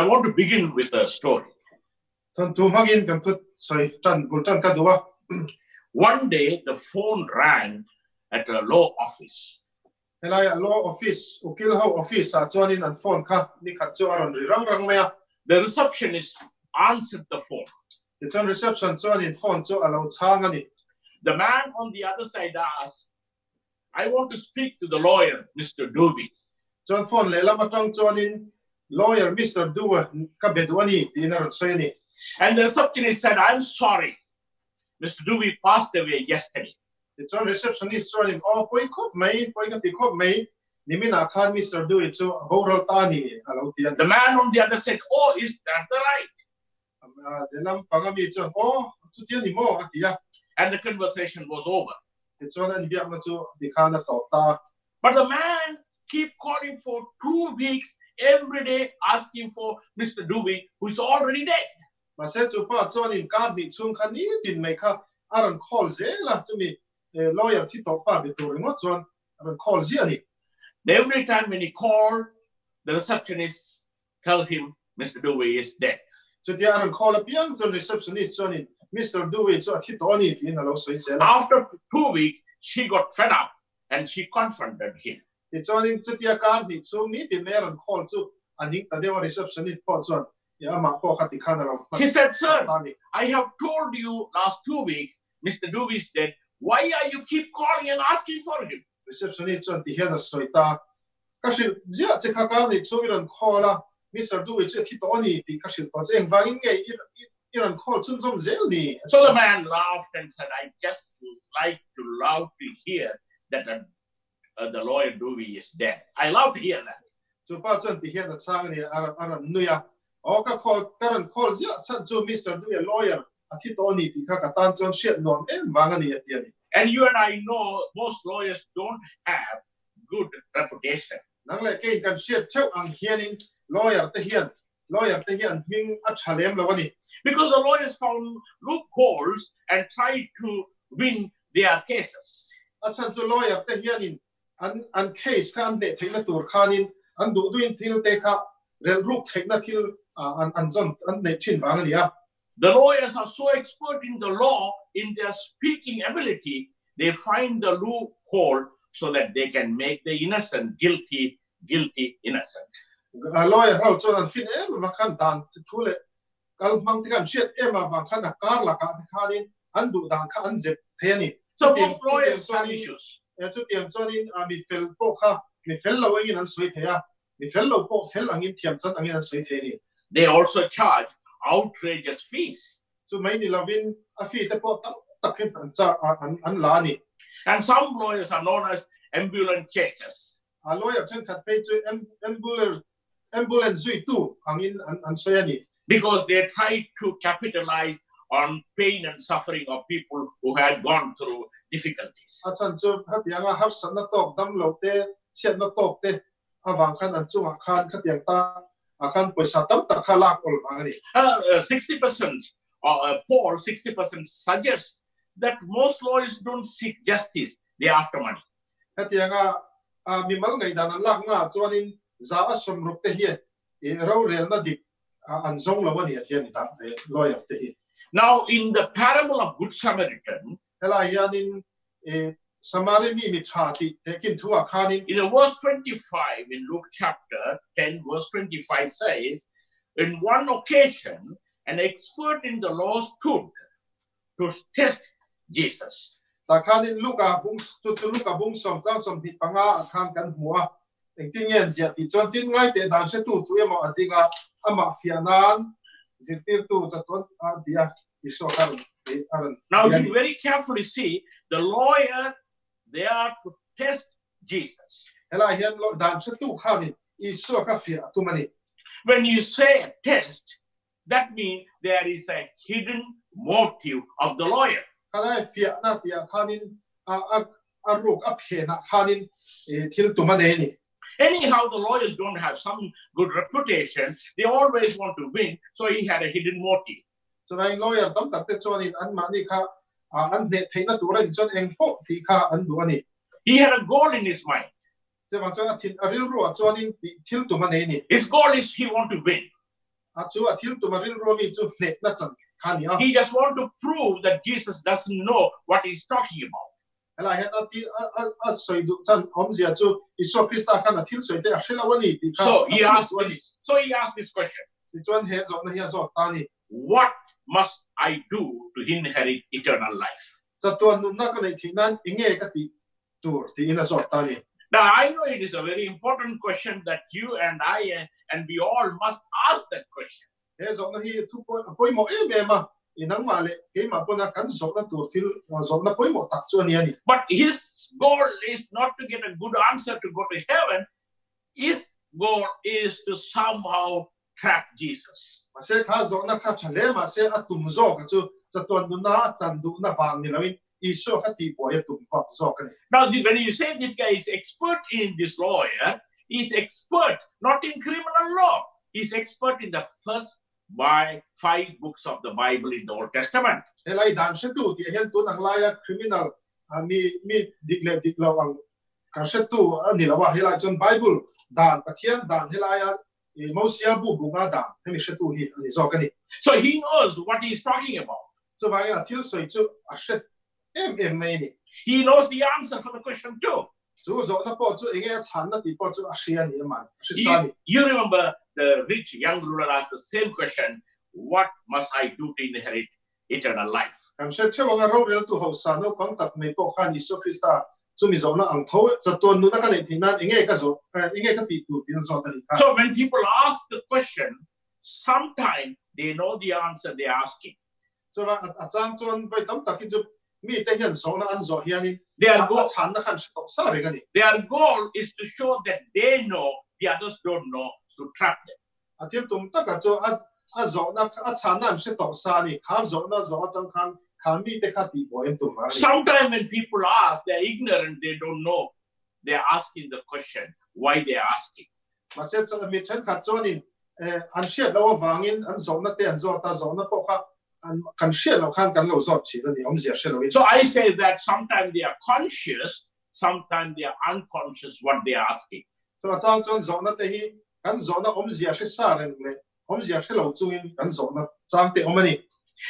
I want to begin with a story. Thawnthu hmangin kan thu sawi tan bul tan ka duh a. One day the phone rang at a law office. Helai a law office, ukil ho office ah chuanin an phone kha nikhat chu a rawn ri rang rang mai a. The receptionist answered the phone. Tichuan reception chuanin phone chu a lo chhang a ni. The man on the other side asked, I want to speak to the lawyer, Mister Dewey. Chuan phone lehlam atang chuanin lawyer Mister Dewey ka be duh a ni tiin a rawn sawi a ni. And the receptionist said, I'm sorry, Mister Dewey passed away yesterday. Tichuan receptionist chuanin, Aw, pawi khawp mai, pawi ka ti khawp mai, niminah khan Mister Dewey chu a boral ta a ni, a lo ti a ni. The man on the other said, Oh, is that the right? Lehlam panga mi chuan, Aw, chuti a ni maw? a ti a. And the conversation was over. Tichuan an biakna chu tikhan a tawp ta. But the man keep calling for 2 weeks every day, asking for Mr. Dewey, who is already dead. Mahse chu pa chuanin kar hnih chhung kha nitin mai kha a rawn call zel a, chumi lawyer thi tawh pa be tur ringawt chuan a rawn call ziah a ni. Every time when he called, the receptionist tell him Mr. Dewey is dead. Chutia a rawn call apiang chuan receptionist chuanin Mr. Dewey chu a thi tawh a ni tiin a lo sawi zel a. After 2 weeks, she got fed up and she confronted him. Tichuanin chutia kar hnih chhung nitin mai a rawn call chu a ning ta deuh a, receptionist pawh chuan amah pawh kha tikhan a rawn She said, "Sir, I have told you last 2 weeks Mr. Dewey is dead. Why are you keep calling and asking for him?" Receptionist chuan ti hian a sawi ta, "Ka hrilh ziah che kha, kar hnih chhung i rawn call a, Mr. Dewey chu a thi tawh a ni tih ka hrilh tawh che, engvangin nge i rawn call chhunzawm zel ni?" So the man laughed and said, "I just like to love to hear that the lawyer Dewey is dead. I love to hear that." Chu pa chuan ti hian a chhang a ni, a rawn nui a, "Aw, ka call ka rawn call ziah chhan chu Mr. Dewey a lawyer a thi tawh a ni tih kha ka tan chuan hriat nuam em vang a ni," a ti a ni. And you and I know most lawyers don't have good reputation. Nang leh keiin kan hriat theuh ang hianin lawyer te hian hming a tha lem lo a ni. Because the lawyers found loopholes and tried to win their cases. A chhan chu lawyer te hianin an case kha an hneh theihna tur khanin an duh duin thil te kha rel ruk theihna thil an zawn an nei thin vang a ni a. The lawyers are so expert in the law, in their speaking ability, they find the loophole so that they can make the innocent guilty, guilty innocent. A lawyer ho chuan an fin em ma khan dan thu le kal hmang te khan hriat em awang khan a kar laka te khanin an duh dan kha an zep thei a ni. So most lawyers have issues. Chu tiang chuanin mi fel pawh kha mi fel lo angin an sawi thei a, mi fel lo pawh fel angin, thiam chan angin an sawi thei a ni. They also charge outrageous fees. Chu mai ni lovin a fee te pawh tam takin an cha an la a ni. And some lawyers are known as ambulance chasers. A lawyer thenkhat phei chu ambulance zui tu angin an sawi a ni. Because they try to capitalize on pain and suffering of people who had gone through difficulties. A chan chu khatianga harsatna tawk, dam lo te, chhiatna tawk te awang khan an chungah khan khatiang ta a khan pawisa tam tak kha lak ol vang a ni. 60%, poll, 60% suggests that most lawyers don't seek justice, they are after money. Khatianga mimal ngaidan an lak nga chuanin 60% te hian i rorelna dik an zawng lo ani a hian ta lawyer te hi. Now, in the parable of Good Samaritan, Helai hianin e Samari mi mi tha ti tekin thu a khanin in the verse 25 in Luke chapter 10, verse 25 says, "In one occasion, an expert in the law stood to test Jesus." Ta khanin Luka bung chu chu Luka bung 10 chang 25 a khan kan hmua engtin nge an ziah ti chuan, tin, ngai te dan hre tu tu emaw a dinga amah fiahnan zirtir tu chatuan a dia Isua khan aran. Now, if you very carefully see, the lawyer, they are to test Jesus. Helai hian lo dan hre tu khanin Isua ka fiah tum ani. When you say a test, that means there is a hidden motive of the lawyer. Khalai fiah na tia khanin a a ruk a phena khanin thil tum a nei ni. Anyhow, the lawyers don't have some good reputation. They always want to win, so he had a hidden motive. Chuai lawyer tam tak te chuanin an mahni kha an hne theihna tur in chuan eng pawh ti kha an duh ani. He had a goal in his mind. Chewang chuan a thin a rilru a chuanin thil tum a nei ni. His goal is he want to win. A chu a thil tum a rilru ami chu hnehna chan kha a ni a. He just want to prove that Jesus doesn't know what he's talking about. Helai hian a ti a a a sawi duh chan awmzia chu Isua Krista khan a thil sawi te a hre lo a ni tih kha So he a prove asked duh a ni. this, so he asked this question. Tichuan he zawhna hi a zawt ta a ni. What must I do to inherit eternal life? Chatuan nunna ka neih theih nan enge ka tih tur tiin a zawt ta a ni. Now I know it is a very important question that you and I and we all must ask that question. He zawhna hi thu a pawimawh em em a, i nangmah leh keimah pawna kan zawhna tur thil zawhna pawimawh tak chu a ni a ni. But his goal is not to get a good answer to go to heaven, his goal is to somehow trap Jesus. Mahse kha zawhna kha tha hle mahse a tum zawk a chu chatuan nuna a chan duhna vang ni loin Isua kha tihbuai a tum vak zawk a ni. Now when you say this guy is expert in this law, yeah, he's expert not in criminal law, he's expert in the first by five books of the Bible in the Old Testament. Helai dan hretu tih hian tun ang laia criminal mi mi dik leh dik lo ang kan hretu a ni lo a, helai chuan Bible dan Pathian dan helaia Mosia bu bunga dan hemi hretu hi a ni zawk a ni. So he knows what he is talking about. Chuvangin a thil sawi chu a hre em em mai a ni. He knows the answer for the question too. Chu zawhna pawh chu enge a chhanna tih pawh chu a hria a ni aman, a hre sa a ni. You remember the rich young ruler asked the same question, what must I do to inherit eternal life? Kan hre theuh anga roreltu hausa naupang tak mai pawh khan Isua Krista chumi zawhna ang tho chatuan nuna ka neih theih nan enge ka zawh, enge ka tih tur tiin a zawt a nih kha. So when people ask the question, sometimes they know the answer they are asking. Chuan a chang chuan vawi tam tak hi chu mite hian zawhna an zawh hianin Their a goal, chhanna kha an hre tawh sa reng a ni. their goal is to show that they know the others don't know, to trap them. A thil tum taka chu a a zawhna a chhanna an hre tawh sa a ni. Kha zawhna zawh atang khan kha mite kha tihbuai an tum vang a ni. Sometimes when people ask, they are ignorant, they don't know. They are asking the question, why they are asking. Mahse mi thenkhat chuanin an hriat loh avangin an zawhna te an zawt a, zawhna pawh kha an kan hriat loh khan kan lo zawt thin a ni, awmzia hre loin. So I say that sometimes they are conscious, sometimes they are unconscious what they are asking. Chu a chang chuan zawhna te hi kan zawhna awmzia hre sa reng leh awmzia hre lo chungin kan zawhna chang te awm a ni.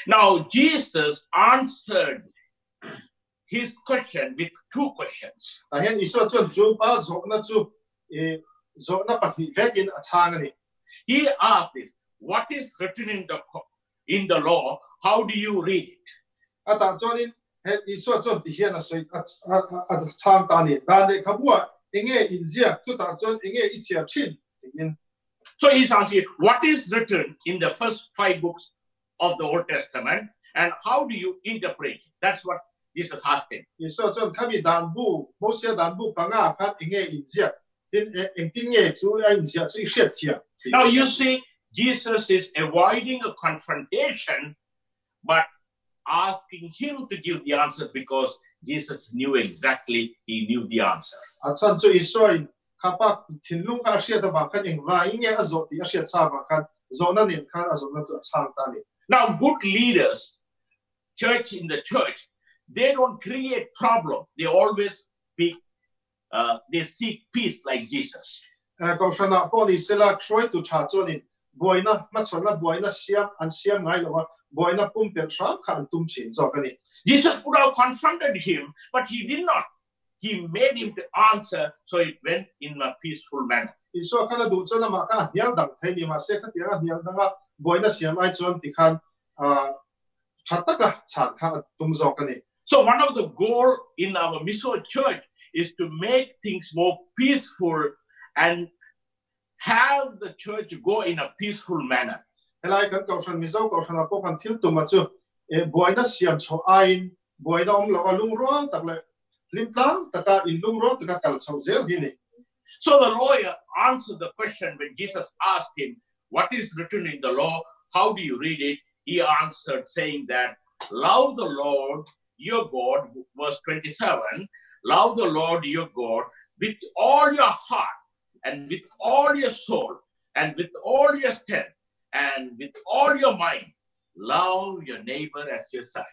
Now Jesus answered his question with two questions. Tah hian Isua chuan chu pa zawhna chu i zawhna pahnih vekin a chhang a ni. He asked this, what is written in the in the law, how do you read it? A tah chuanin he Isua chuan ti hian a sawi a a chhang ta a ni. Dan lehkhabu ah enge inziak, chutah chuan enge i chhiar thin tiin. So he's asking, what is written in the first five books of the Old Testament and how do you interpret it? That's what Jesus asked him. Isua chuan khami dan bu, Mosia dan bu panga khan enge inziak, tin engtin nge chu a inziah chu i hriat thiam tih. Now you see, Jesus is avoiding a confrontation but asking him to give the answer because Jesus knew exactly he knew the answer. A chhan chu Isua in kha pa thinlung kha a hriat avang khan engvangin nge a zawh tih a hriat sa avang khan zawhna nen khan a zawhna chu a chhang ta a ni. Now good leaders, church in the church, they don't create problem. They always be, they seek peace like Jesus. Kohhranah pawh ni sela hruaitu tha chuanin buaina hmachhawnna buaina siam an siam ngai lo a, buaina pumpelh hram kha an tum thin zawk a ni. Jesus could have confronted him, but he did not. He made him to answer, so it went in a peaceful manner. Isua khan a duh chuan amah kha a hnial dang thei ni, mahse khatiang a hnial danga buaina siam ai chuan tikhan tha taka chhan kha a tum zawk a ni. So one of the goal in our Mizo church is to make things more peaceful and have the church go in a peaceful manner. Helai kan kohhran Mizo kohhranah pawh kan thil tum a chu buaina siam chhoh aiin buaina awm loh a lungrual tak leh hlim tlang taka in lungrual taka kal chhoh zel hi ni. So the lawyer answered the question when Jesus asked him, what is written in the law? How do you read it? He answered saying that, love the Lord your God, verse 27, love the Lord your God with all your heart and with all your soul and with all your strength and with all your mind. Love your neighbor as yourself.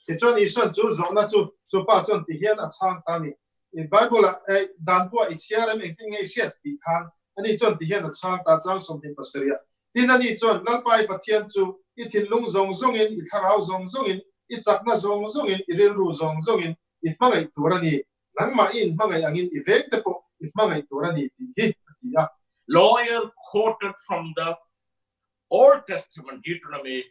Tichuan Isuan chu zawhna chu chu pa chuan ti hian a chhang ta ni. I Bible ah dan pawh i chhiar em engtin nge i hriat tih khan ani chuan ti hian a chhang ta chang 27 ah. Tin ani chuan Lalpa i Pathian chu i thinlung zawng zawngin, i thlarau zawng zawngin, i chakna zawng zawngin, i rilru zawng zawngin i hmangaih tur a ni. Nangmah i inhmangaih angin i veng te pawh i hmangaih tur a ni tih hi a ti a. Lawyer quoted from the Old Testament Deuteronomy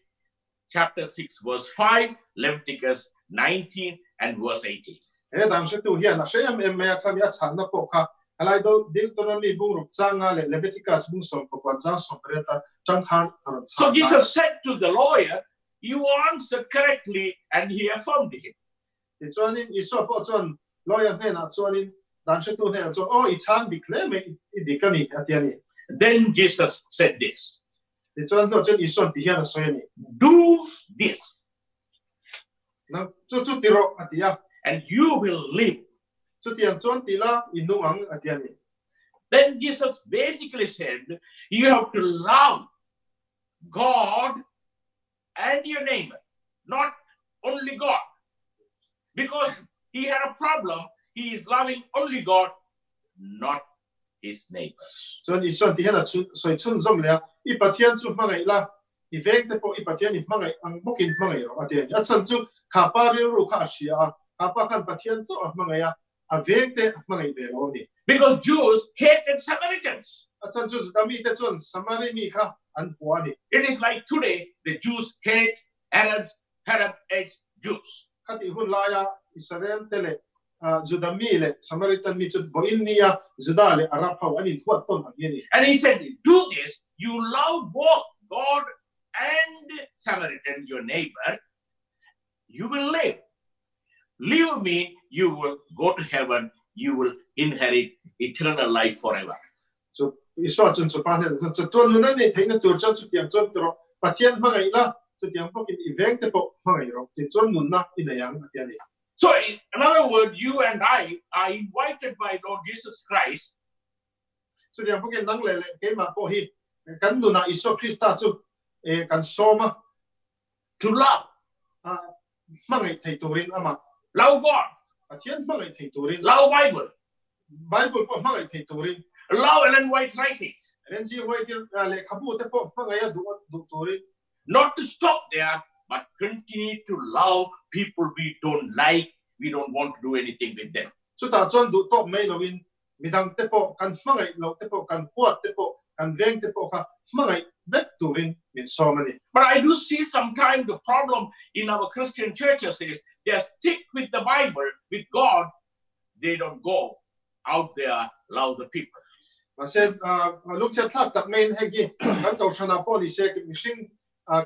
chapter 6 verse 5, Leviticus 19 and verse 18. He dan hretu hian a hre em em mai a, khami a chhanna pawh kha helai Deuteronomy bung ruk changa leh Leviticus bung 19 chang 18 a tang khan a rawn So chhan ta. Jesus said to the lawyer, "You answered correctly," and he affirmed him. Tichuanin Isua pawh chuan lawyer hnenah chuanin dan hretu hnenah chuan, "Aw, i chhan dik hle mai, i dik a ni," a ti a ni. Then Jesus said this. Tichuan hnuah chuan Isua'n ti hian a sawi a ni. Do this. Nang chu chu ti rawh, a ti a. And you will live. Chutiang chuan ti la, i nung ang, a ti a ni. Then Jesus basically said, you have to love God and your neighbor, not only God. Because he had a problem, he is loving only God, not his neighbors. Chuan Isua'n ti hian a sawi chhunzawm leh a, I Pathian chu hmangaih la, i veng te pawh i Pathian i hmangaih ang bawkin hmangaih rawh, a ti a ni. A chhan chu kha pa rilru kha a hria a, kha pa khan Pathian chauh a hmangaih a, a veng te a hmangaih ve lo a ni. Because Jews hated Samaritans. A chhan chu Juda mite chuan Samari mi kha an hua a ni. It is like today the Jews hate Arabs, Arab hates Jews. Khatih hun laia Israel te leh Juda mi leh Samaritan mi chu vawiin nia Juda leh Arab ho an inhuat tawn ang hi a ni. And he said, do this, you love both God and Samaritan, your neighbor, you will live. Leave me, you will go to heaven, you will inherit eternal life forever. Chu Isua chuan chu pa hnenah chuan, Chatuan nun a nei theihna tur chuan chutiang chuan ti rawh, Pathian hmangaih la, chutiang bawkin i veng te pawh hmangaih rawh, tichuan nunna i nei ang, a ti a ni. So in another word, you and I are invited by Lord Jesus Christ. Chutiang bawkin nang leh leh keimah pawh hi kan nunah Isua Krista chu kan sawm a. To love. Hmangaih thei turin amah. Love God. Pathian hmangaih thei turin. Love Bible. Bible pawh hmangaih thei turin. Love Ellen White writings. Ellen G. White lehkhabu te pawh hmangaih a duh turin. Not to stop there, but continue to love people we don't like, we don't want to do anything with them. Chutah chuan duh tawk mai loin midang te pawh kan hmangaih loh te pawh kan huat te pawh kan veng te pawh kha hmangaih vek turin min sawm a ni. But I do see sometimes the problem in our Christian churches is they stick with the Bible, with God, they don't go out there love the people. Mahse lungchhiat thlak tak maiin hei hi kan kohhranah pawh ni se mihring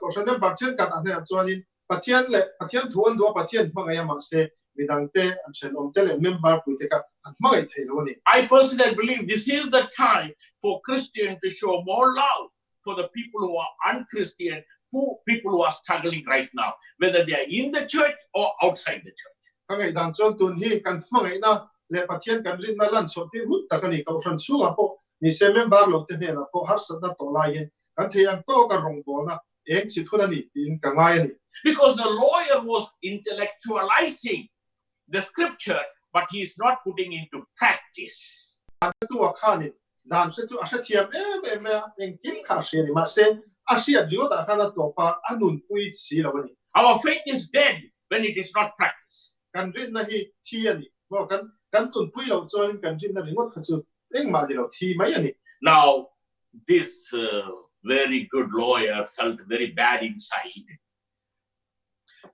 kohhran member thenkhat ah hnenah chuanin Pathian leh Pathian thu an duh a, Pathian hmangaih a, mahse midang te an thenawm te leh member pui te kha an hmangaih thei lo a ni. I personally believe this is the time for Christian to show more love for the people who are unchristian, who people who are struggling right now, whether they are in the church or outside the church. Ka ngaihdan chuan tun hi kan hmangaihna leh Pathian kan rinna lan chhuah tir hun tak a ni. Kohhran chhungah pawh ni se member lo te hnenah pawh harsatna tawh laiin kan thei ang tawk a rawngbawlna eng chhit hun a ni tiin ka ngai a ni. Because the lawyer was intellectualizing the scripture, but he is not putting into practice. Tu a khanin dan hre chu a hrethiam em em mai a, engkim kha a hria a ni. Mahse, a hriat ringawtah khan a tawp a, a nunpui si lo a ni. Our faith is dead when it is not practiced. Kan rinna hi thi a ni. Maw kan kan nunpui loh chuanin kan rinna ringawt kha chu engmah ni lo, thi mai a ni. Now, this very good lawyer felt very bad inside.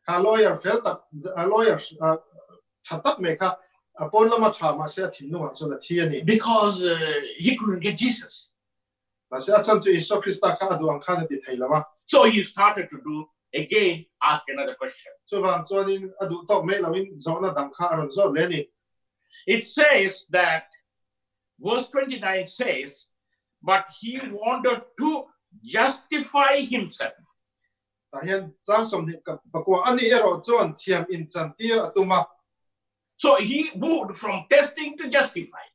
Kha lawyer fel tak, lawyer tha tak mai kha a pawn lama tha mahse a thinlungah chuan a thi a ni. Because he couldn't get Jesus. Mahse a chan chu Isua Krista kha a duh ang khan a ti thei lo a. So he started to do again, ask another question. Chuvang chuanin a duh tawk mai loin zawhna dang kha a rawn zawt leh a ni. It says that verse 29 says, but he wanted to justify himself. Tah hian chang 24 a ni erawh chuan thiam inchan tir a tum a. So he moved from testing to justify.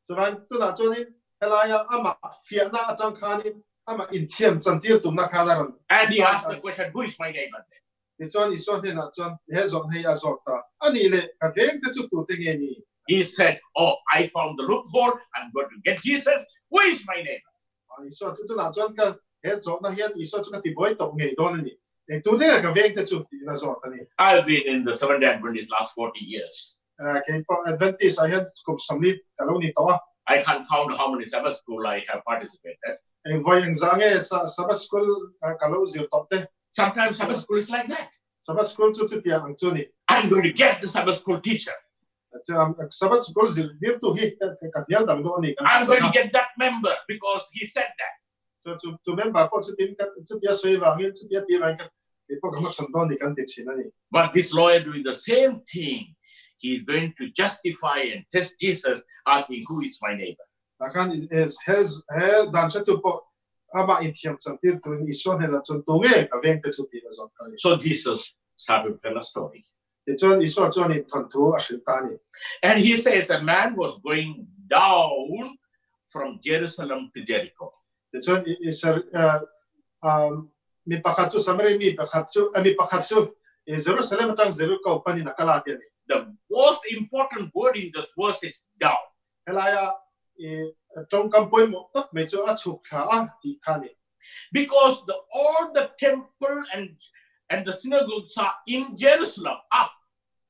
Chuan tunah chuanin helaia amah fiahna atang khanin amah inthiam chan tir tumna khan a rawn. And he asked the question, who is my neighbor then? Tichuan Isua hnenah chuan he zawh hei a zawt ta, a nih leh ka veng te chu tute nge ni? He said, oh, I found the loophole, I'm going to get Jesus, who is my neighbor? Isua chu tunah chuan ka He zawhna hian Isua chu ka ti buai tawh ngei dawn a ni. Eng tur nge ka veng te chu tiin a zawt a ni. I've been in the Seventh Day Adventist last 40 years. Kei pawh Adventist ah hian kum 40 ka lo ni tawh a. I can't count how many Sabbath school I have participated. Eng vawi engzah nge Sabbath school ka lo zir tawh te. Sometimes Sabbath school is like that. Sabbath school chu chutiang ang chu a ni. I'm going to get the Sabbath school teacher. Sabbath school zirtirtu hi ka hnial dang dawn a ni. I'm going to get that member because he said that. Chu chu chu member pawh chutin kan chutia sawi vangin chutia tih vangin kan kei pawh ka hmachhawn dawn ni kan ti thin a ni. But this lawyer doing the same thing, he is going to justify and test Jesus asking who is my neighbor. Tah khan he he dan hretu pawh amah inthiam chantir turin Isua hnenah chuan tu nge ka veng te chu tiin a zawt ta a ni. So Jesus started to tell a story. Tichuan Isua chuan in thawnthu a hrilh ta a ni. And he says a man was going down from Jerusalem to Jericho. Tichuan mi pakhat chu Samari mi pakhat chu mi pakhat chu Jerusalem atang Jericho panin a kal a ti a ni. The most important word in this verse is down. Helaia tawngkam pawimawh tak mai chu a chhuk thla a tih kha a ni. Because the all the temple and and the synagogues are in Jerusalem up.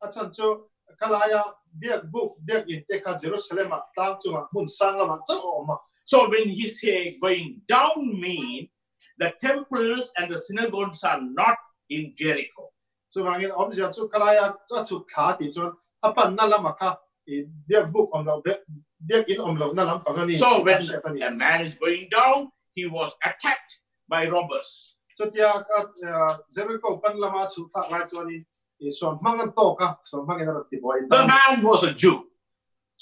A chhan chu khalaia biak buk biak in te kha Jerusalem ah tlang chungah hmun sang lamah chauh a awm a. So when he say going down mean the temples and the synagogues are not in Jericho. Chuvangin awmzia chu khalaia a chhuk thla tih chuan a panna lamah kha biak buk awm loh biak in awm lohna lampang a ni So when a man is going down, he was attacked by robbers. Chutia Jericho pan lama chhuk thlak lai chuanin suam hmang an tawk a, suam hmangin a rawn ti buai ta. The man was a Jew.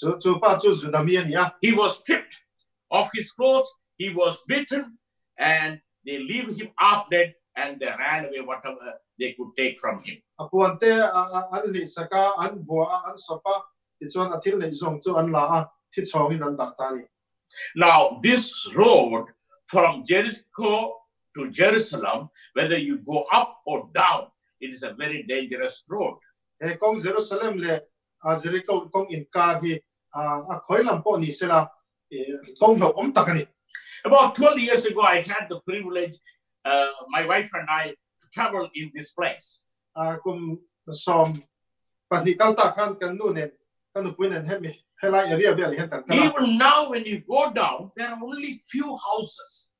Chu chu pa chu Juda mi a ni a. He was stripped of his clothes, he was beaten and they leave him half dead and they ran away whatever they could take from him. A puan te an hlih sak a, an vua a, an sawp a, tichuan a thil neih zawng chu an la a, thi chhawngin an dah ta a ni. Now this road from Jericho to Jerusalem, whether you go up or down, it is a very dangerous road. He kawng Jerusalem leh Jericho kawng inkar hi a khawi lam pawh ni sela kawng hlauh awm tak a ni. About 12 years ago, I had the privilege, my wife and I, to travel in this place. Kum 12 kal ta khan kan nu nen kan nupui nen hemi helai area vel hian kan kal a. Even now when you go down, there are only few houses.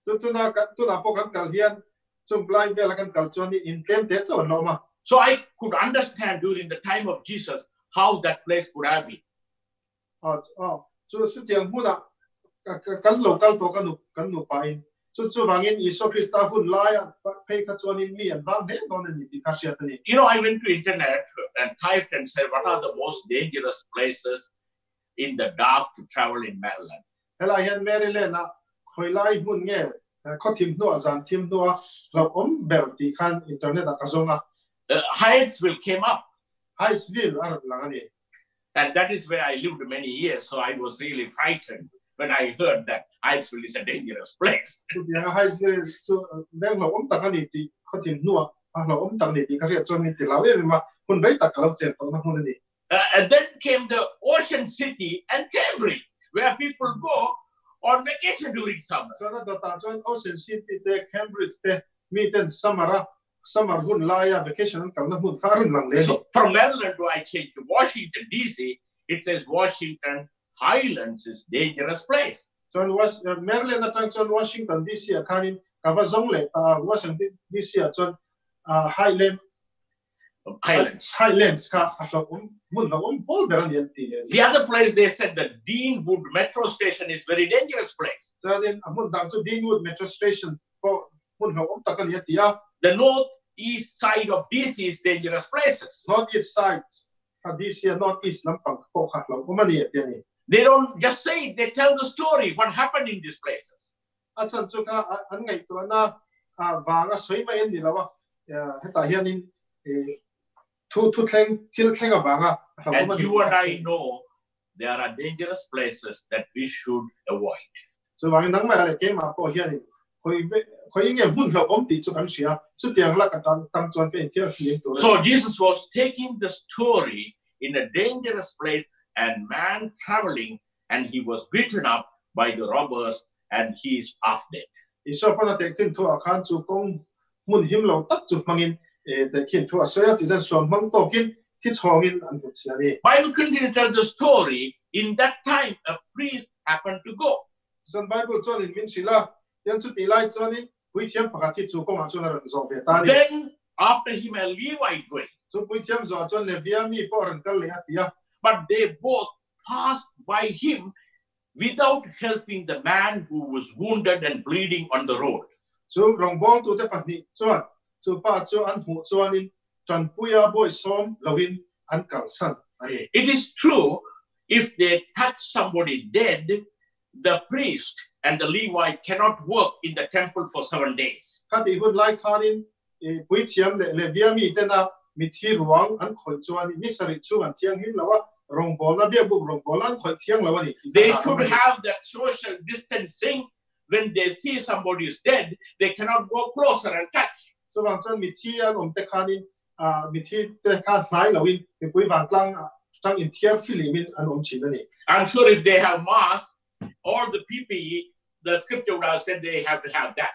Tu tuna tuna pawh kan kal hian chung lai vela kan kal chuan in tlem te chauh an lo awm a. So I could understand during the time of Jesus how that place could have been. Chu chutiang hmunah kan lo kal tawh kan nupa in chu chuvangin Isua Krista hun laia phei kha chuanin mi an vang hle dawn a ni tih kha hriat a ni. You know, I went to internet and typed and said what are the most dangerous places in the dark to travel in Maryland. Helai hian Maryland-ah khawi lai hmun nge khaw thim hnuah zan thim hnua hlauhawm ber tih khan internet-ah ka zawng a. Hyattsville came up. Hyattsville a rawn lang a ni. And that is where I lived many years, so I was really frightened when I heard that Hyattsville is a dangerous place. Chutianga Hyattsville chu veng hlauhawm tak a ni tih khaw thim hnuah a hlauhawm tak a ni tih ka hriat chuan min ti hlau em em a, hun rei tak ka lo chen tawhna hmun a ni. And then came the Ocean City and Cambridge, where people go on vacation during summer. Chuan a dawtah chuan Ocean City te, Cambridge te mi ten summer a summer hun laia vacation an kalna hmun kha a rawn lang leh a ni. So from Maryland do I change to Washington DC, it says Washington Highlands is dangerous place. Chuan Maryland atang chuan Washington DC ah khanin ka va zawng leh ta a, Washington DC ah chuan Highland Highlands. Highlands kha a hlauhawm hmun hlauhawm pawl ber a ni an ti a ni. The other place they said the Deanwood Metro Station is very dangerous place. Chuanin a hmun dang chu Deanwood Metro Station pawh hmun hlauhawm tak a ni a ti a. The north east side of DC is dangerous places. North east side kha DC a north east lampang pawh kha hlauhawm a ni a ti a ni. They don't just say it, they tell the story what happened in these places. A chhan chu kha an ngaihtuahna vanga sawi mai an ni lo a, hetah hianin thu thu thleng thil thleng avanga hlauhawm a ni. And you and I know there are dangerous places that we should avoid. Chuvangin nangmah leh keimah pawh hianin khawi khawi nge hmun hlauhawm tih chu kan hria, chutiang lak atang tang chuan ka inthiar fim tur a ni. So Jesus was taking the story in a dangerous place and man traveling and he was beaten up by the robbers and he is half dead. Isua pawn a tehkhin thu ah khan chu kawng hmun him lo tak chu hmangin tehkhin thu a sawi a, tichuan suam hmang tawkin thi chhawngin an hmu chhia a ni. Bible continue to tell the story, in that time a priest happened to go. Tichuan Bible chuanin min hrilh a, tian chutih lai chuanin puithiam pakhat hi chu kawngah chuan a rawn zawh ve ta a ni. Then after him a Levite went. Chu puithiam zawhah chuan Levia mi pawh a rawn kal leh a ti a. But they both passed by him without helping the man who was wounded and bleeding on the road. Chu rawngbawltute pahnih chuan chu pa chu an hmuh chuanin tanpuia bawisawm loin an kalsan a ni. It is true, if they touch somebody dead, the priest and the Levite cannot work in the temple for 7 days. Kha ti hun lai khanin puithiam leh Levia mi tena mithi ruang an khawih chuan ni sarih chung an thianghlim lo a, rawngbawlna biakbuk rawngbawlna an khawih thiang lo a ni. They should have that social distancing. When they see somebody is dead, they cannot go closer and touch. Chuwang chuan mithi an awm te khanin mithi te kha hnai loin mipui vantlang tang in thiar filimin an awm thin a ni. I'm sure if they have masks or the PPE, the scripture would have said they have to have that.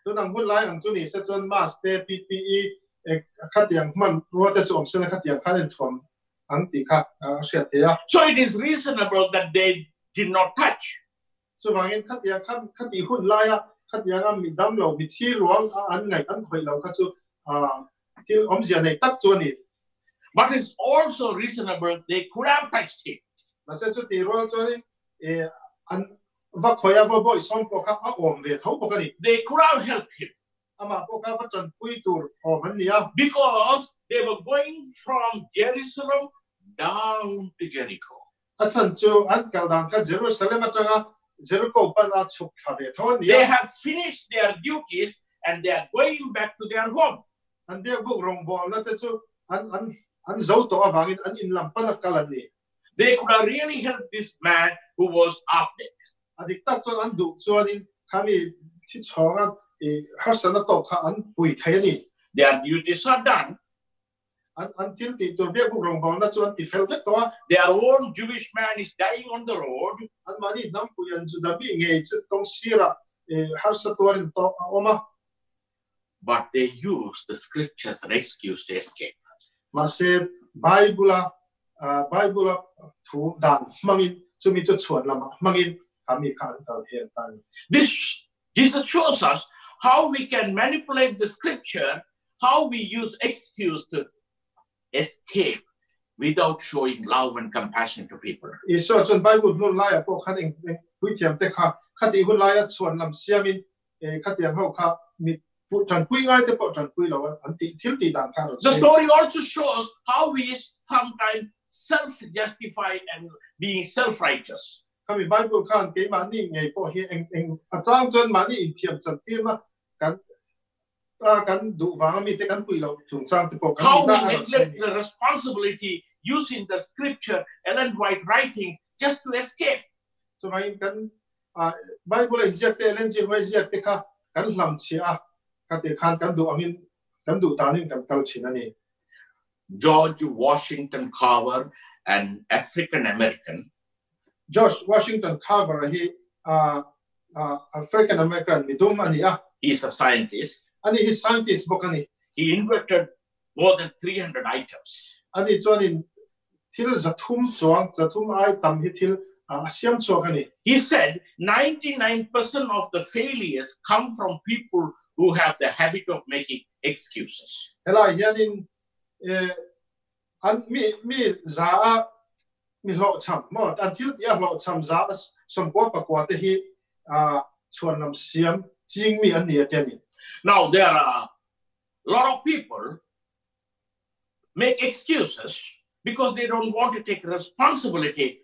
Tunang hun lai ang chu ni se chuan mask te PPE khatiang hman ruwa te chu awm sela khatiang khan in thuam ang ti kha a hriat thei a. So it is reasonable that they did not touch. Chuwangin khatiang khan khati hun laia khatiang a mi dam lo mithi ruang a an ngai an khawih lo kha chu thil awmzia nei tak chu ani. But it's also reasonable they could have touched him. Mahse chu ti rual chuan an va khawih a va bawi sawm pawh kha a awm ve tho bawk ani. They could have helped him. Amah pawh kha va tanpui tur awm an ni a. Because they were going from Jerusalem down to Jericho. A chan chu an kal dan kha Jerusalem atanga Jericho pan a chhuk thla ve tho ani They a. have finished their duties and they are going back to their home. An biak buk rawngbawlna te chu an zo tawh awangin an in lam pan a kal an ni. They could have really helped this man who was half dead. A dik tak chuan an duh chuanin khami thi chhawnga harsana tawk kha an pui thei ani. Their duties are done. An thil ti tur biak buk rawngbawlna chu an ti fel vek tawh a. Their own Jewish man is dying on the road. An mahni hnam pui an Juda mi ngei chu kawng sirah harsa tuarin tawh a awm a. But they use the scriptures as an excuse to escape. Mahse Bible a thu dan hmangin chumi chu chhuan lamah hmangin kha mi kha an kal hel ta ni. This Jesus shows us how we can manipulate the scripture, how we use excuse to escape without showing love and compassion to people. Isua chuan Bible hmun laia pawh khan eng eng puithiam te kha khati hun laia chhuan lam siamin khatiang ho kha mi tanpui ngai te pawh tanpui lo an ti thil ti dan kha The story also shows how we sometimes self-justify and being self-righteous. Khami Bible khan keimah ni ngei pawh hi eng eng a chang chuan mahni inthiam chan tir na kan kan duh wanga mi te kan pui lo chung chang te pawh kan How we neglect the responsibility using the scripture, Ellen White writings, just to escape. Chumain kan Bible in ziak te, Ellen G. White ziak te kha kan hlam chi a, ka te khan kan duh angin kan duh tanin kan kal thin ani. George Washington Carver, an African American, George Washington Carver hi African American midum ani a. He is a scientist. Ani hi scientist bawk ani. He invented more than 300 items. Ani chuanin thil 300 chuang, 300 ai tam hi thil a siam chuak ani. He said 99% of the failures come from people who have the habit of making excuses. Helai hianin an mi za a mi hlo cham mo an thil ti a hlo cham za 99 te hi a chuan lam siam ching mi an ni ate ni. Now there are a lot of people make excuses because they don't want to take responsibility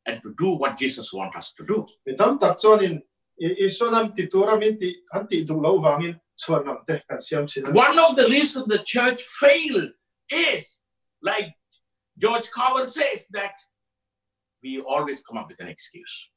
and to do what Jesus wants us to do. Mi tam tak chuanin Isuan ti tura min ti an ti duh lo wangin chuan lam te kan siam thin. One of the reasons the church failed is, like George Carver says, that we always come up with an excuse.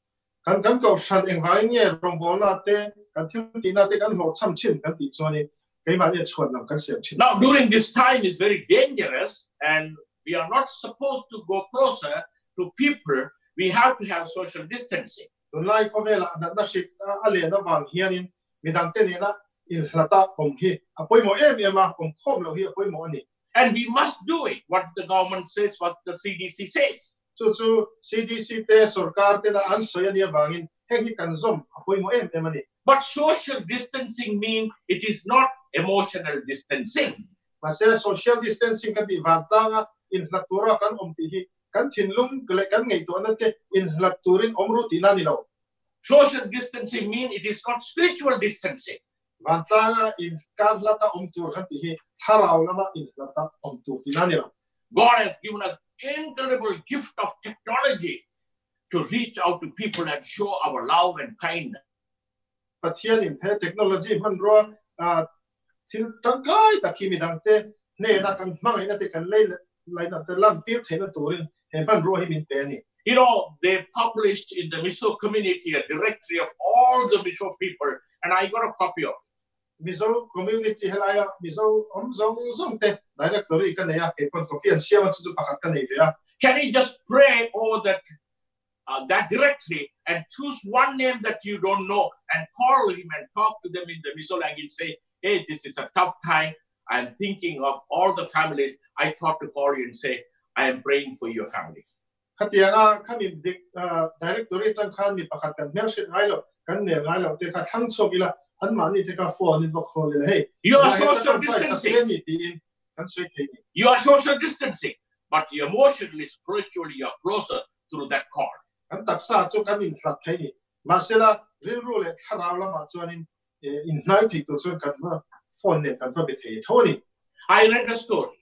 Kan ko shan eng wangin nge rongbawlna te kan thil ti na te kan hlo cham chin kan ti chuanin keimah ni chuan lam kan siam thin. Now, during this time is very dangerous, and we are not supposed to go closer to people. We have to have social distancing. Tunlai khawvela natna hrik a len awang hianin Midang te nena in hlata awm hi a pawimawh em em a, awm khawm loh hi a pawimawh a ni. And we must do it, what the government says, what the CDC says. Chu chu CDC te sorkar tena an sawi a nih avangin heng hi kan zawm a pawimawh em em a ni. But social distancing mean it is not emotional distancing. Mahse social distancing kan tih vantlanga inhlat tura kan awm tih hi kan thinlung leh kan ngaihtuahna te inhlat turin awm ru tihna a ni lo. Social distancing mean it is not spiritual distancing. Vantlanga inkar hlata awm tur kan tih hi thlarau lama inhlata awm tur tihna a ni lo. God has given us incredible gift of technology to reach out to people and show our love and kindness. Pathianin he technology hmanrua thil tangkai tak hi midangte hnena kan hmangaihna te kan lei laihna te lantir theihna turin he hmanrua hi min pe a ni. They published in the Mizo community a directory of all the Mizo people, and I got a copy of it. Mizo community helaia Mizo awm zawng zawng te directory ka nei a, kei pawn copy an siam a, chu chu pakhat ka nei ve a. Can you just pray over that directory and choose one name that you don't know and call him and talk to them in the Mizo language, say, hey, this is a tough time. I'm thinking of all the families. I thought to call you and say, I am praying for your family. Khatianga khami dik directory tang khan mi pakhat kan hmel hrit ngai lo, kan nel ngai lo te kha thlang chhuak ila, an mahni te kha phone in va call ila, hey, You are social distancing. Ni tiin kan soi thei ni. You are social distancing, but emotionally, spiritually, you are closer through that call. Kan taksa chu kan in hlat thei ni. Mahsela rilru leh thlarau lama chuanin in hnai thei tur chuan kan va phone nen kan va be thei tho ani. I read a story.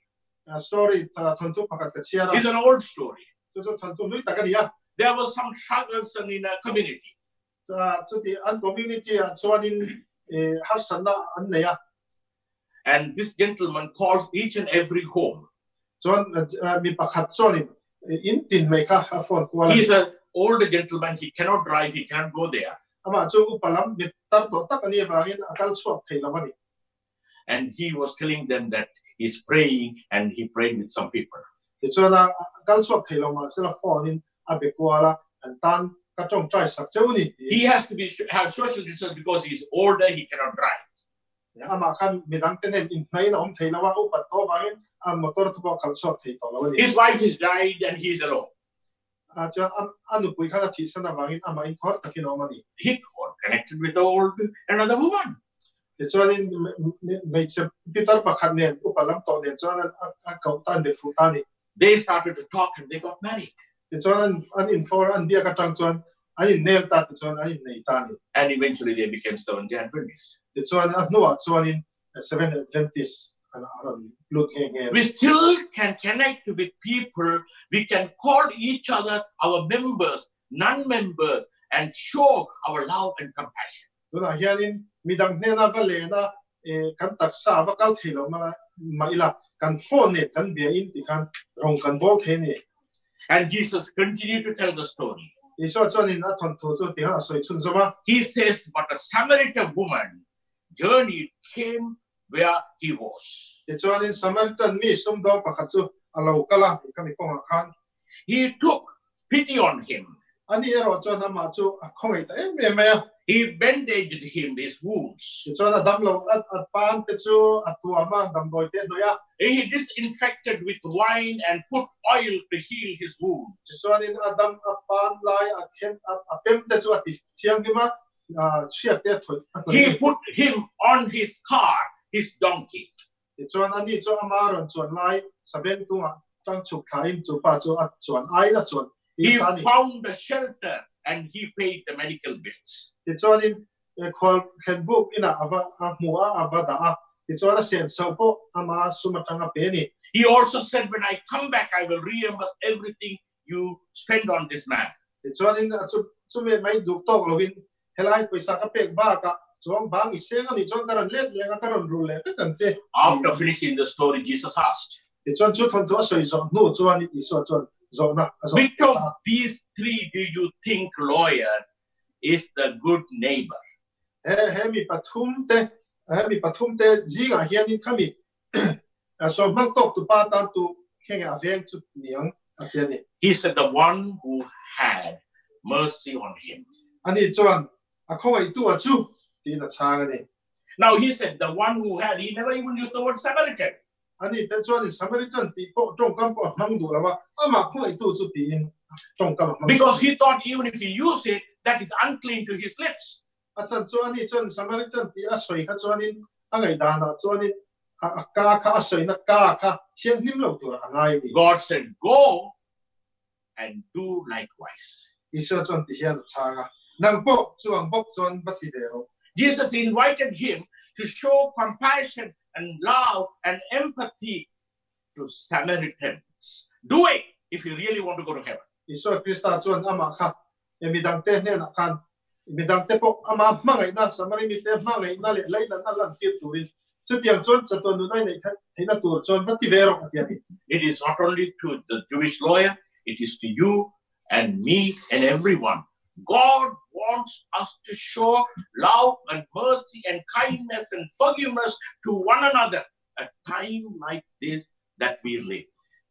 A story thanthu pakhat ka chiara. It's an old story. Chu chu thanthu lui tak ani a. There was some struggles in a community. Chuti an community ah chuanin harsatna an nei a. And this gentleman calls each and every home. Chuan mi pakhat chuanin in tin mai kha a phone kual. He's an older gentleman, he cannot drive, he cannot go there. Ama chu upalam mi tar to tak ani awangin a kal chhuak thei lo ani. And he was telling them that he's praying, and he prayed with some people. Ti chuan a kal chhuak thei lo ma sela phone in a be kuala an tan ka tong trai sak cheu ni. He has to be have social distance because he's older, he cannot drive. Ama khan midang te nen in hnain a awm thei lo a, upat to wangin a motor te pawh khalh chhuak thei tawh lo ani. His wife has died and he's alone. A chuan a nupui khan a thih san awangin ama in khawr takin a awm ani. He got connected with old another woman. Ti chuanin hmeichhe pitar pakhat nen upa lam tawh nen chuan a koh ta an be fuh ta ani. They started to talk and they got married. Ti chuan an in for an biak atang chuan an in nel ta ti chuan an in nei ta ani. And eventually they became Seventh-day Adventists. Ti chuan a hnuah chuanin Seventh Adventist an rawn lut nge nge. We still can connect with people. We can call each other our members, non-members, and show our love and compassion. Tunah hianin midang hnena va lena kan taksa va kal thei lo ma ma ila kan phone ne kan bia in ti khan rong kan bol thei ni. And Jesus continued to tell the story. Isua chuanin a thon thu chu ti han a soi chhun zoma. He says, but a Samaritan woman journeyed came where he was. Ti chuanin Samaritan mi sumdawng pakhat chu a lo kala kami kawnga khan. He took pity on him. Ani erawh chuan amah chu a khawngaih ta em em mai a. He bandaged him his wounds. Ti chuan a dam lo a pan te chu a tuam a damdawi te hnawih a. He disinfected with wine and put oil to heal his wounds. Ti chuanin a dam a pan lai a khem a pem te chu a ti thiang hlim a hriat te a thawih a hnawih. He put him on his car, his donkey. Ti chuan ani chu ama rawn chuan lai sabeng tunga tang chhuk thlain chu pa chu a chuan ai a chuan. He found a shelter and he paid the medical bills. Ti chuanin khwal thlen buk ina ava a hmu a ava da a ti chuan a sen so pawh ama suma tanga pe ni. He also said, when I come back, I will reimburse everything you spend on this man. Ti chuanin chu chu me mai duk tok lovin helai paisa ka pek ba ka chuang bang i seng ani chuan karan let lenga karan rul le ka kan che. After finishing the story, Jesus asked, Ti chuan chu thon thu a soi zo nu chuan i so chuan zo na a zo. Which of these three do you think, lawyer, is the good neighbor? He he mi pathum te zinga hianin khami so mang tok tu pa tan tu khenge a veng chu niang a te ani. He said the one who had mercy on him. Ani chuan a khongai tu a chu Tiin a chhang a ni. Now he said, the one who had, he never even used the word Samaritan. Ani te chuanin Samaritan tih pawh tawngkam pawh a hmang duh lo a, amah khawngaihtu chu tiin tawngkam a hmang. Because he thought even if he used it, that is unclean to his lips. A chan chu ani chuan Samaritan tih a sawi kha chuanin a ngaihdanah chuanin a ka kha a sawina ka kha thianghlim lo tur a ngai a ni. God said, Go and do likewise. Isua chuan ti hian a chhang a, Nang pawh chu ang bawk chuan va ti ve rawh. Jesus invited him to show compassion and love and empathy to Samaritans. Do it if you really want to go to heaven. Isua Krista chuan amah kha midangte hnenah khan midangte pawh amah hmangaihna, Samari mite hmangaihna leh lainatna lantir turin chutiang chuan chatuan nunai neih theihna tur chuan va ti ve rawh a ti a ni. It is not only to the Jewish lawyer, it is to you and me and everyone. God wants us to show love and mercy and kindness and forgiveness to one another at time like this that we live.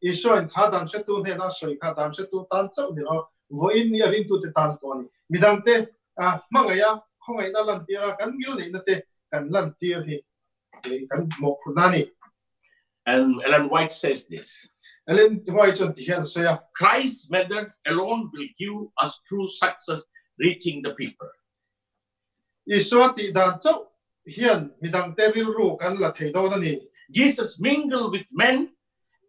Isuain kha dan hretu hnena sawi kha dan hretu tan chauh ni lo, vawiin ni a ringtute tan pawh a ni. Midangte hmangaih a, khawngaihna lantir a, kan ngil neihna te kan lantir hi kan mawhphurhna a ni. And Ellen White says this. Ellen White chuan ti hian a sawi a. Christ's method alone will give us true success reaching the people. Isua tih dan chauh hian midangte rilru kan la thei dawn a ni. Jesus mingled with men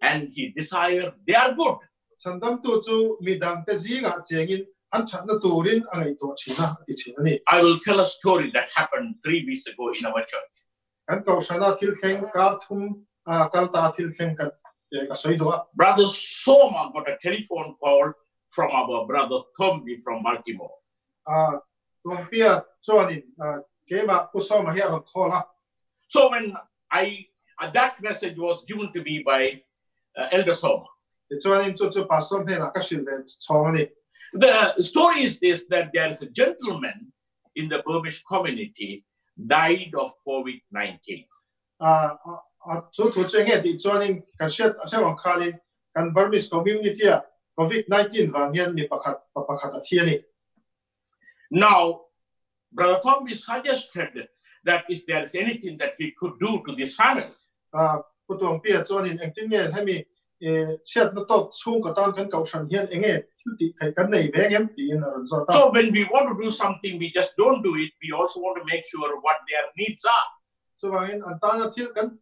and he desired their good. Chhandamtu chu midangte zingah chengin an thatna turin a ngaihtuah thin a, a ti thin a ni. I will tell a story that happened 3 weeks ago in our church. Kan kohhrana thil thleng kar thum kal ta thil thleng ka ka sawi duh a. Brother Soma got a telephone call from our brother Thombi from Baltimore. Tuangpia chuanin keimah Pu Soma hi a rawn call a. So when I that message was given to me by Elder Soma. Tichuanin chu chu pastor hnenah ka hrilh ve chhawng a ni. The story is this, that there is a gentleman in the Burmese community died of COVID-19. Chu thu chu enge tih chuanin kan hriat a hreuh ang khanin kan Burmese community a COVID-19 vang hian mi pakhat pa pakhat a thi a ni. Now, Brother Thombi suggested that if there is anything that we could do to this family. Pu Tuangpia chuanin engtin nge hemi chhiatna tawk chhung ka tan kan kohhran hian enge thil tih theih kan nei ve ngem tiin a rawn zawt a. So when we want to do something, we just don't do it. We also want to make sure what their needs are. Chuwangin an tana thil kan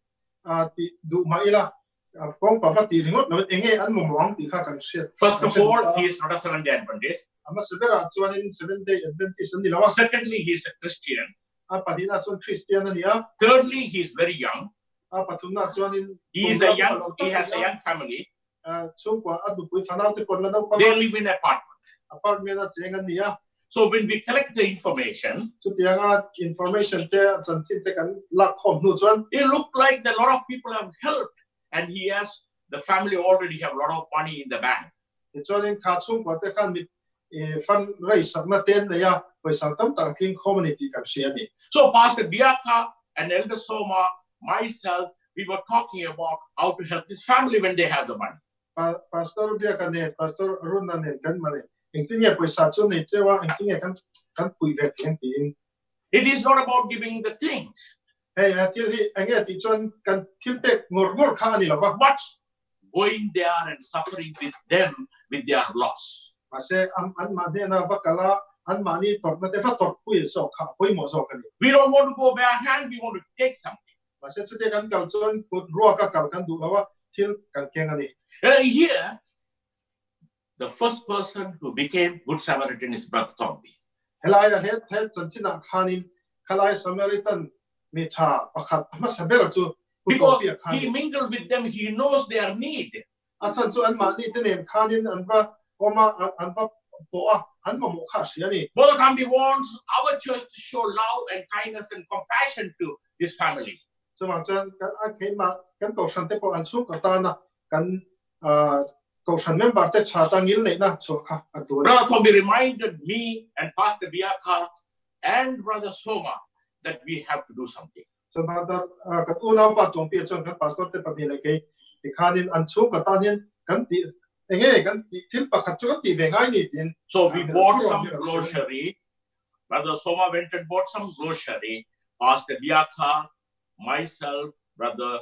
ti duh mah ila kawng pa va ti ringawt lo enge an mamawh tih kha kan hriat. First of all, he is not a Seventh Day Adventist. A hmasa berah chuanin Seventh Day Adventist an ni lo a. Secondly, he is a Christian. A pahnihna chuan Christian a ni a. Thirdly, he is very young. A pathumna chuanin He has a young family. Chhungkua a nupui fanau te pawn la naupang. They live in apartment. Apartment a cheng an ni a. So when we collect the information, chutianga information te chanchin te kan lak khawm hnu chuan it looked like a lot of people have helped, and he has the family already have a lot of money in the bank. Tichuanin kha chhungkua te khan mi fund raise sakna ten nei a, pawisa tam tak tling khawm ani tih kan hria ani. So Pastor Biaka and Elder Soma, myself, we were talking about how to help this family when they have the money. Pastor Biaka nen, Pastor Runa nen kan mane engtin nge pawisa chu nei chewa, engtin nge kan kan pui ve theng tiin. It is not about giving the things. Hei a thil hi enge ti chuan kan thil pek ngor ngor kha ani lova. But going there and suffering with them with their loss. Mahse an an ma hnena va kala an mahni tawrhna te va tawrh pui zawk kha pawimawh zawk ani. We don't want to go bare hand, we want to take something. Mahse chute kan kal chuan kut ruaka kal kan duh loa, thil kan keng ani. Here, the first person who became Good Samaritan is Brother Thombi. Helai a het het chanchinah khanin khalai Samaritan mi tha pakhat hmasa ber chu Because he mingled with them, he knows their need. A chan chu an mahni te nen khanin an va awma, an va pawh a, an mamawh kha hria ani. Brother Thombi wants our church to show love and kindness and compassion to this family. Chuwang chuan kan a keimah kan kohhran te pawh an chhung ka tana kan kohhran member te tha ta ngil neihna chhuah kha a tu ani. Brother Thombi reminded me and Pastor Biaka and Brother Soma that we have to do something. Chuan brother kan unau pa Tuangpia chuan kan pastor te pahnih leh kei ti khanin an chhung ka tan hian kan ti enge kan ti thil pakhat chu kan ti ve ngai ni tin. So we bought some grocery. Brother Soma went and bought some grocery. Pastor Biaka, myself, Brother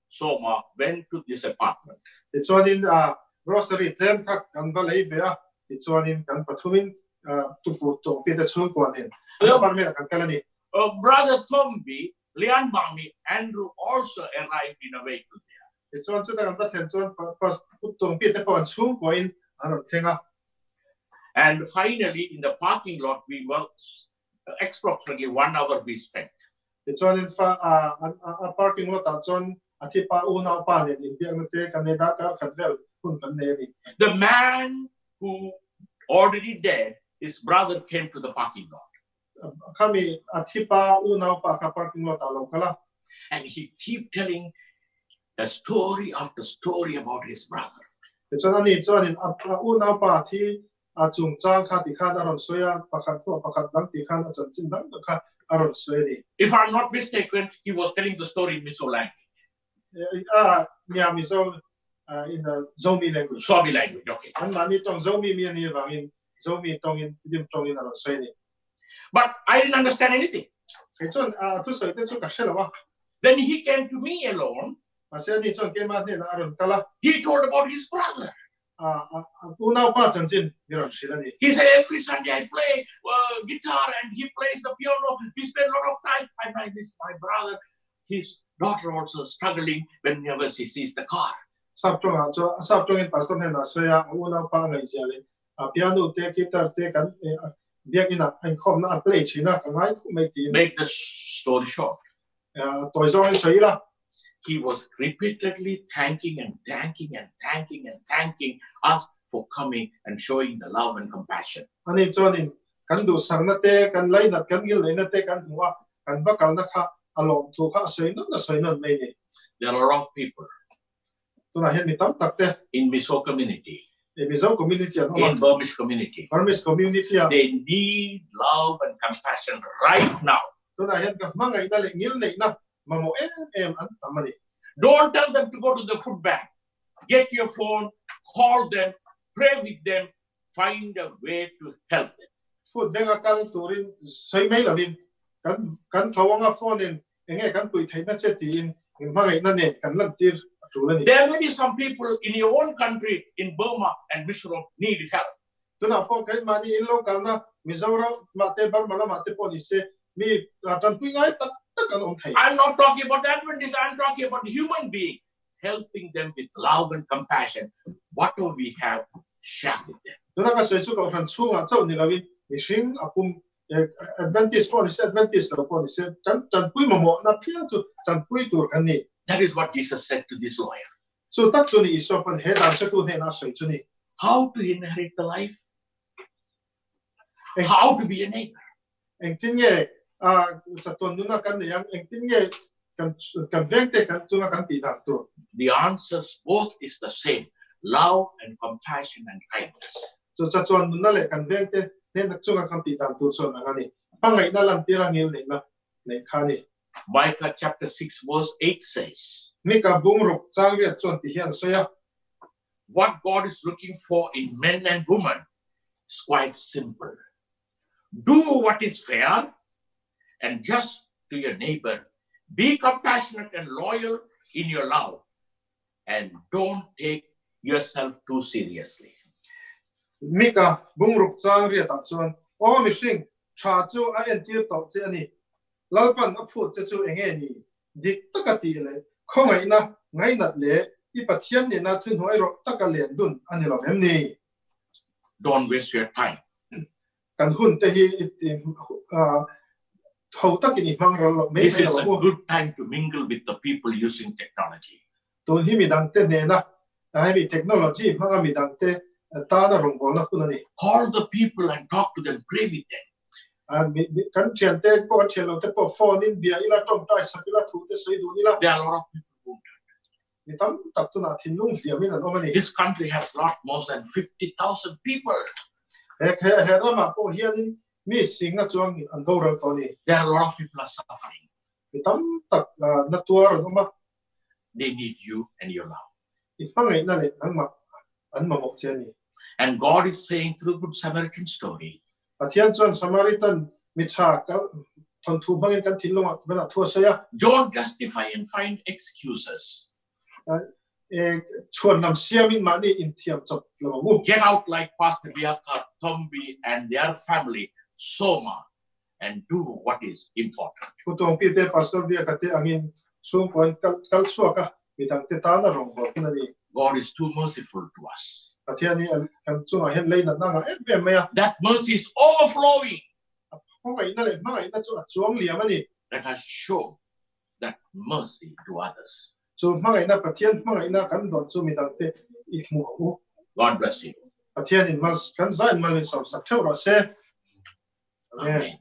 Soma went to this apartment. Tichuanin a grocery tlem kha kan va lei ve a, tichuanin kan pathumin tupu tawngpi te chhungkua nen an apartment ah kan kal a ni. Brother Thombi, Lian Mami, Andrew also arrived in a vehicle there. Tichuan chuta kan va thlen chuan Pu Tawngpi te pawh an chhungkuain an rawn thleng a. And finally in the parking lot we were approximately 1 hour we spent. Tichuanin fa a parking lot ah chuan a thipa unau pa nen inbiakna te kan nei darkar khat vel hun kan nei a ni. The man who already dead, his brother came to the parking lot. Khami a thipa unau pa kha parking lot ah lo kal a. And he keep telling a story after story about his brother. Tichuan ani chuanin a unau pa thi a chungchang kha ti khan a rawn sawi a, pakhat hnuah pakhat dang tih khan a chanchin dang tak kha a rawn sawi a ni. If I'm not mistaken, he was telling the story in Mizo language. A nia Mizo in the Zomi language. Zomi language, okay. An mahni tawng Zomi mi a nih avangin Zomi tawngin Tidim tawngin a rawn sawi a ni. But I didn't understand anything. Kei chuan a thusawi te chu ka hre lo a. Then he came to me alone. Mahse ani chuan keimah hnenah a rawn kal a. He told about his brother. A unau pa chanchin mi rawn hrilh a ni. He said every Sunday I play guitar and he plays the piano. We spend a lot of time. I miss my brother. His daughter also struggling whenever she sees the car. Sap tawngah chuan sap tawngin pastor hnenah a sawi a, a unau pa a ngaihzia leh a piano te guitar te kan biakinah a inkhawmna a play thin a, ka ngai khum mai tiin. Make the story short. Tawi zawngin sawi ila. He was repeatedly thanking and thanking and thanking and thanking us for coming and showing the love and compassion. Ani chuanin kan duhsakna te, kan lainat, kan ngilneihna te kan hmu a, kan va kalna kha a lawmthu kha a sawi nawn a sawi nawn mai ni. There are a lot of people. Tunah hian mi tam tak te. In Mizo community. In Mizo community an awm a. In Burmese community. Burmese community a. They need love and compassion right now. Tunah hian ka hmangaihna leh ngilneihna mamawh em em an tam a ni. Don't tell them to go to the food bank. Get your phone, call them, pray with them, find a way to help them. Food bank a kal turin sawi mai lovin kan kan tho anga phone in enge kan puih theihna che tiin hmangaihna nen kan lantir a tul a ni. There may be some people in your own country in Burma and Mizoram need help. Tunah pawh keimahni in lo kalna Mizoram mah te Burma lamah te pawh ni se mi tanpui ngai tak tak an awm thei. I'm not talking about Adventists, I'm talking about human being, helping them with love and compassion. Whatever we have, share with them. Tuna ka sawi chu kohhran chhungah chauh ni loin mihring a pum Adventist pawh ni se Adventist lo pawh ni se kan tanpui mamawhna phiang chu tanpui tur kan ni. That is what Jesus said to this lawyer. Chu tak chu ni Isua pawn he dan hretu hnenah a sawi chu ni. How to inherit the life? How to be a neighbor? Engtin nge chatuan nuna kan nei ang? Engtin nge kan kan vengte kan chunga kan tih dan tur? The answers both is the same, love and compassion and kindness. Chu chatuan nuna leh kan vengte hnena chunga kan tih dan tur chuan ang a ni. Hmangaihna lantir a ngil neihna neih kha a ni. Micah chapter 6 verse 8 says. Mika bungruk changriat chuan ti hian a sawi a. What God is looking for in men and women is quite simple. Do what is fair and just to your neighbor. Be compassionate and loyal in your love and don't take yourself too seriously. Mika bungruk changriatah chuan aw mihring tha chu a entir tawh che a ni. Lalpan a phut che chu enge ni? Dik taka tih leh khawngaihna ngainat leh i Pathian nena thuhnuai rawh taka len dun a ni lo em ni? Don't waste your time. Kan hun te hi ho takin i hmang ral lo mai This is a good time to mingle with the people using technology. Tun hi midang te hnena hemi technology hmanga midang te tana rawngbawlna hun a ni. Call the people and talk to them, pray with them. Kan thian te pawh kan thian lo te pawh phone in bia ila tawngtai sak ila thu te sawi dun ila. There are a lot of people wounded. Mi tam tak tunah thinlung hliamin an awm a ni. This country has lost more than 50,000 people. He he he ramah pawh hianin mi singa chuang an boral tawh a ni. There are a lot of people are suffering. Mi tam tak na tuar an awm a. They need you and your love. I hmangaihna leh nangmah an mamawh che a ni. And God is saying through Good Samaritan story. Pathian chuan Samaritan Mi tha kal thawnthu hmangin kan thinlungah vanah thu a sawi a. Don't justify and find excuses. E chhuanlam siamin mahni inthiam chawp lo ang u. Get out like Pastor Biaka, Tombi, and their family, Soma, and do what is important. Pu Tawngpi te, Pastor Biaka te angin chhungkua in kal kal chhuak a, midangte tana rawngbâwl hun a ni. God is too merciful to us. Pathian hi kan chungah hian lei natna ngah em em mai a. That mercy is overflowing. A hmangaihna leh hmangaihna chu a chuang liam a ni. Let us show that mercy to others. Chu hmangaihna, Pathian hmangaihna kan dawn chu midangte i hmuh ang u. God bless you. Pathianin mal, kan zain mal min sawmsak theuh rawh se. Amen.